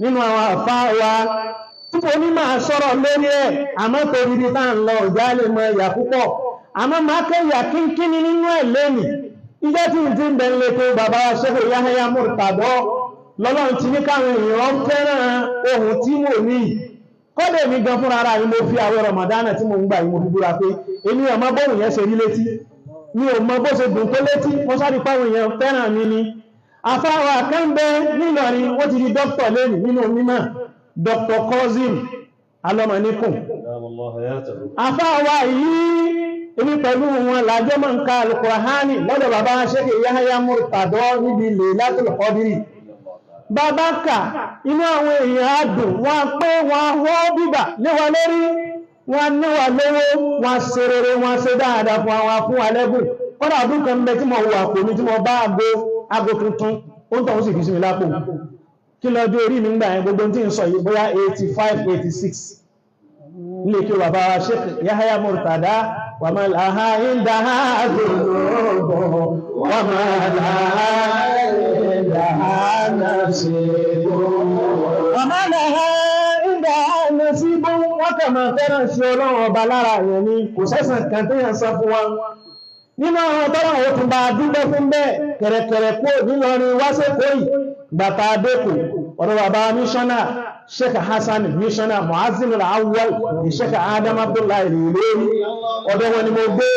Nínú àwọn àfáà wa tí mo ní máa sọ̀rọ̀ lórí ẹ̀, àmọ́ torí bí tá ń lọ ìjà lè mọ ẹ̀yà púpọ̀, àmọ́ máa kẹ́yà kínkínní nínú ẹ̀ lẹ́nì. Ìjọ́ tí n ti ń bẹ̀ ń lè tó bàbá wa Sheikh Yahya Murtado lọ́lọ́run ti ní káwọn èèyàn fẹ́ràn ohun tí mo ní. Kọ́dẹ̀ mi gan fúnra ara mi, mo fi àwẹ̀ Ramadana tí mo ń gbà yìí, mo fi búra pé èmi ò mọ bóun yẹn ṣe rí létí, mi ò mọ bó ṣe dùn tó létí. Mo sáré páwọn èèyàn fẹ́ràn mi ni. Àfáwà kẹ́ńbẹ́ nílọrin, wọ́n ti di dókítà lẹ́nì nínú mímọ̀, Dr. Kozim alọ́mọ̀níkùn. Àfáwà yìí, èmi pẹ̀lú wọn làjọ́ máa ń ka Al-Qur'ani lọ́dọ̀ bàbá Sheikh Yahya Murtado níbi Laylatul Qadri. Bàbá kà, inú àwọn èèyàn á dùn, wọ́n pé wọ́n hó bíbà léwa lórí, wọ́n níwà lówó, wọ́n ṣe rere, wọ́n ṣe dáadáa fún àwọn afún alẹ́bùn. Kọ́dà ọdún kan bẹ tí mo wà kò ní tí mo bá aago tuntun, ó ń tọ̀hún sì fi sí mi lápò. Kí lọ́jọ́ orí mi ń gbà yẹn? Gbogbo tí ń sọ yìí, bóyá 85, 86, ilé kí bàbá wa Sheikh Yahya Murtada. Wà máa láha ìdáhà àgbòrò, wà máa láha ìdáhà nàṣẹ́gbò, wà máa láha ìdáhà nàṣíbò. Wọ́n kà máa fẹ́ràn sí Ọlọ́run Ọba lára àyàn ni, kò sẹ́sàn kan tó yàn sọ fún wa. Nínú àwọn tọ́lá àwọn tún bá dúpẹ́ fún bẹ́ẹ̀, kẹ̀rẹ̀kẹ̀rẹ̀ kó nílọrin wá sẹ́kọ̀ọ́ yìí, gbàtà adékò ọ̀dọ̀ bàbá míṣọ́nà Sheikh Hassan míṣọ́nà Muazzin al-Awwal ní Sheikh Adam Abdullahi Ìlórí, ọ̀dọ̀ wọn ni mo gbé.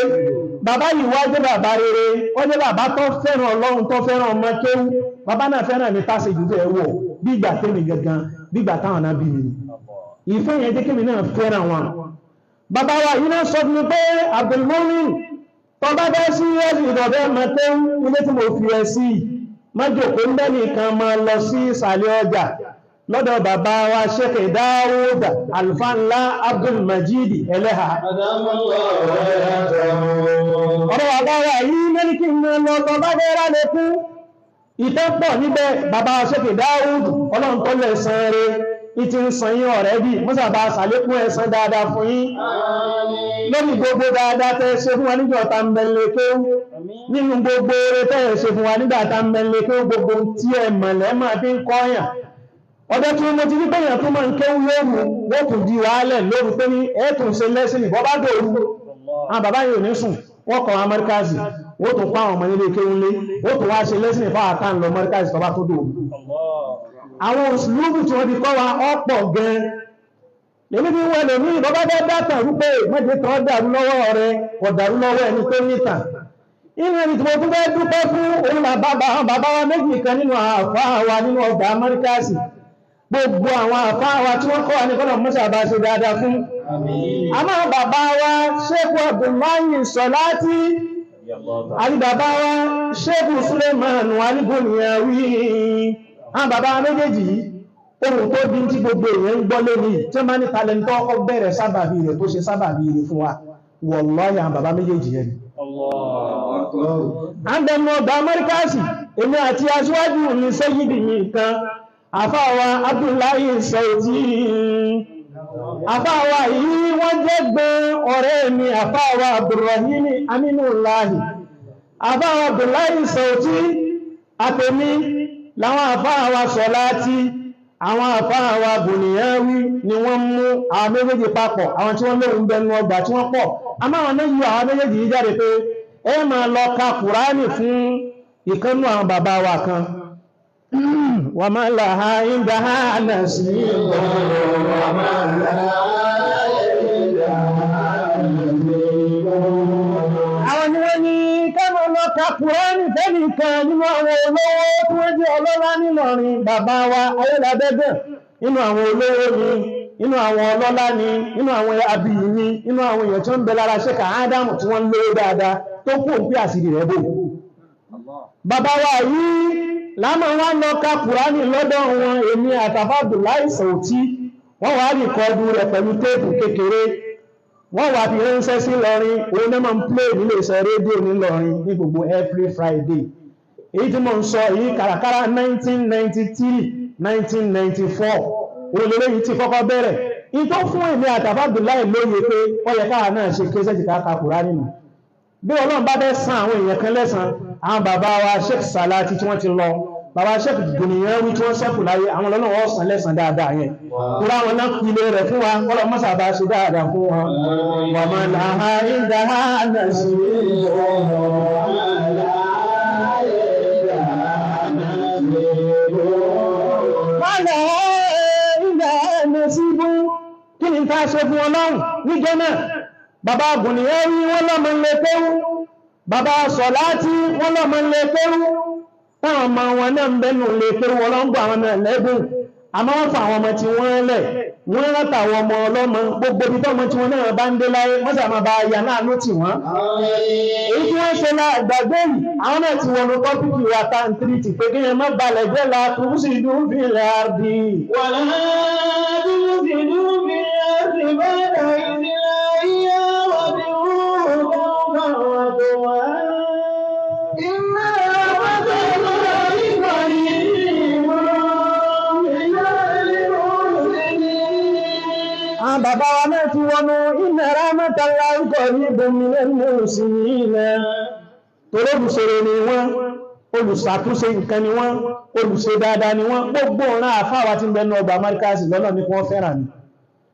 Bàbá yìí wá jẹ́ bàbá rere, ó jẹ́ bàbá tó fẹ́ràn Ọlọ́run, tó fẹ́ràn ọmọ kéwú. Bàbá náà fẹ́ràn mi tásìjú tó ẹ̀ wọ̀ bí ìgbà tẹ́mi gangan, bí ìgbà táwọn náà bí mi. Ìfẹ́ yẹn jẹ́ kémi náà fẹ́ràn wọn. Bàbá wa yìí náà sọ fún mi pé, Abdulmumin, tó bá bẹ́ sí ẹ̀sìn ìdọ̀bẹ́ mọ́tẹ́, ilé tí mo fi ẹ sí, májòkó ń bẹ́ nìkan, máa lọ sí ìsàlẹ̀ ọjà lọ́dọ̀ bàbá wa Sheikh Dawud Alfa ńlá Abdulmajid Ẹlẹ́ha. Ọ̀rọ̀ bàbá wa yìí mẹ́rin kí n lọ tọ́ bá fẹ́ rálẹ̀ kú ìtẹ́pọ̀ níbẹ̀. Bàbá Sheikh Dawud, Ọlọ́run tó lẹ̀san rẹ̀, ìtì ń san yín ọ̀rẹ́ bí mọ́sàbá sàlékún ẹ̀san dáadáa fún yín lórí gbogbo dáadáa tẹ́ ṣe fún wa nígbà tá ń bẹ̀lẹ̀ kéwú, nínú gbogbo oore tẹ́ ṣe fún wa nígbà tá ń bẹ̀lẹ̀ kéwú, gbogbo tí ẹ mọ̀lẹ́ máa fi ń kọ́yàn. Ọjọ́ tí mo ti rí pẹ̀yàn tó máa ń kéwú lóru, wọ́n tún di wàhálẹ̀ lóru pé ní ẹ̀ẹ́tùn ṣe lẹ́sìn ìbọ́ bá dòru. Àwọn bàbá yìí ò ní sùn, wọ́n kọ́ àwọn mọ́ríkàsì, wọ́n tún pa àwọn ọmọ nílé kéwú lé, wọ́n tún wá ṣe lẹ́sìn ìfáwà tá ń lọ mọ́ríkàsì tó bá tó dòru. Àwọn òṣìlúùbù tí wọ́n fi kọ́ wa ọ̀pọ̀ gan. Lèmi fi wọ́n lè ní ìbọ́bá bẹ́ dátà rúpé mẹ́jẹ tán dàrú lọ́wọ́ rẹ, kò dàrú lọ́wọ́ ẹni tó nítàn. Inú ẹni tí mo tún fẹ́ dúpẹ́ fún òun àwọn bàbá wa méjì kan nínú àfáà wa nínú ọgbà Amẹ́ríkàsì. Gbogbo àwọn àfáà wa tí wọ́n kọ́ wa ní kọ́nà mọ́sà bá ṣe dáadáa fún. Àmọ́ bàbá wa Sheikh Abdullahi Sọláàtì àti bàbá wa Sheikh Suleiman Aliboniyawi, àwọn bàbá méjèèjì yìí, ohun tó bí tí gbogbo èèyàn ń gbọ́ lónìí, tí wọ́n bá ní talentọ́ ọkọ̀ bẹ̀rẹ̀ sábàbí rẹ̀ tó ṣe sábàbí rẹ̀ fún wa, wallahi, àwọn bàbá méjèèjì yẹn ni. À ń bẹnu ọgbà Amẹ́ríkàsì, èmi àti aṣíwájú mi sẹ́yìdì mi kan, àfáàwà Abdullahi Sauti. Àfáàwà yìí wọ́n jẹ́ gbọ́n ọ̀rẹ́ mi, àfáàwà Abdulrahim Aminullahi. Àfáàwà Abdullahi Sauti àtèmi láwọn àfáàwà Sọláàtì, àwọn àfáàwà Bùnìyàwí ni wọ́n mú àwọn méjèèjì papọ̀, àwọn tí wọ́n lóhun bẹnu ọgbà tí wọ́n pọ̀. Àmọ́ àwọn náà yíò àwọn méjèèjì yìí jáde pé ẹ máa lọ ka Kùránì fún ìkannú àwọn bàbá wa kan. Wà máa láha ìdáhà náà sí. Wà máa láha ìdáhà Àwọn ni wọ́n ní káwọn lọ ka Kùránì fẹ́nìkan nínú àwọn olówó tí wọ́n jẹ́ ọlọ́lá nílọrin. Bàbá wa ayélabẹ́gàn, nínú àwọn olówó ni, nínú àwọn ọlọ́lá ni, nínú àwọn abiyì ni, nínú àwọn èèyàn tí wọ́n ń bẹ lára Ṣẹ́kà Ádámù tí wọ́n ń lówó dáadáa tó kú òun pé àṣírí rẹ̀ bò. Bàbá wa yìí láàmà wá lọ ka Kùránì lọ́dọ̀ wọn, èmi àtàfà Abdullahi Sauti. Wọ́n wá rìkọ́dù rẹ̀ pẹ̀lú téèpù kékeré, wọ́n wà fi ránṣẹ́ sí Ìlọrin. Òun náà máa ń play nílé iṣẹ́ rédíò nílọrin ní gbogbo every Friday. Èyí tí mo ń sọ èyí kàràkàrà 1993, 1994, òun lè léyìí tí kọ́kọ́ bẹ̀rẹ̀. In tó fún èmi àtàfà Abdullahi lóye pé ó yẹ káà náà ṣe kéṣẹ́ ká ka Kùránì nù. Bí Ọlọ́run bá fẹ́ san àwọn èèyàn kan lẹ́san, àwọn bàbá wa Sheikh Salati tí wọ́n ti lọ, Bàbá sẹ́kù gbìyànjú wí tí wọ́n sẹ́kù láyé, àwọn ọlọ́wọ́ ọ̀sán lẹ́sàn dáadáa yẹn. Kúrò àwọn náà pilẹ̀ rẹ̀ fún wa, kọ́lọ̀ mọ́sà bá ṣe dáadáa fún wọn. Wà máa là á ìdá àná sí Wà là á ìdá àná sí ibú. Kí ni ta ṣe fún ọlọ́run níjọ́ náà? Bàbá Gùnìyàn wí wọ́n lọ́mọ lè kéwú. Bàbá Sọ̀láàtì wọ́n lọ́mọ lè kéwú. Táwọn ọmọ wọn náà ń bẹ́nu lè kéwú, ọlọ́ngbọ̀ àwọn náà lẹ́bùn. Àmọ́ wọ́n fa àwọn ọmọ tí wọ́n lẹ̀, wọ́n rántà àwọn ọmọ ọlọ́mọ, gbogbo ibi tọ́mọ tí wọ́n náà bá ń dé láyé, wọ́n sàmà bá ya náà ló tì wọ́n. Èyí tí wọ́n ṣe lágbàgbé yìí, àwọn náà ti wọnú tọ́pìkì wa tá ń tírìtì pé kí ẹ má balẹ̀ jẹ́ la kúrú sí ìlú fìlà rí. ولا تفسدوا في الأرض بعد إصلاحها وادعوه خوفا وطمعا إن رحمة الله قريب من المحسنين. Àwọn bàbá wa náà ti wọnú inna rahmatallahi qaribun minal muhsinin. Torí olùṣèré ni wọ́n, olùṣàtúnṣe nǹkan ni wọ́n, olùṣe dáadáa ni wọ́n, gbogbo ọ̀ràn àfáwà tí ń bẹnu ọgbà Amẹ́ríkàsì lọ́nà ní kí wọ́n fẹ́ràn mi,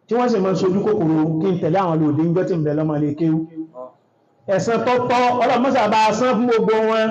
tí wọ́n sì máa ń sojú kòkòrò kí n tẹ̀lé àwọn olóòdé ń jọ́ tí ń bẹ lọ́mọ ilé kéwú. Ẹ̀san tọ́tọ́ ọlọ́mọ́sà bá san fún gbogbo wọn.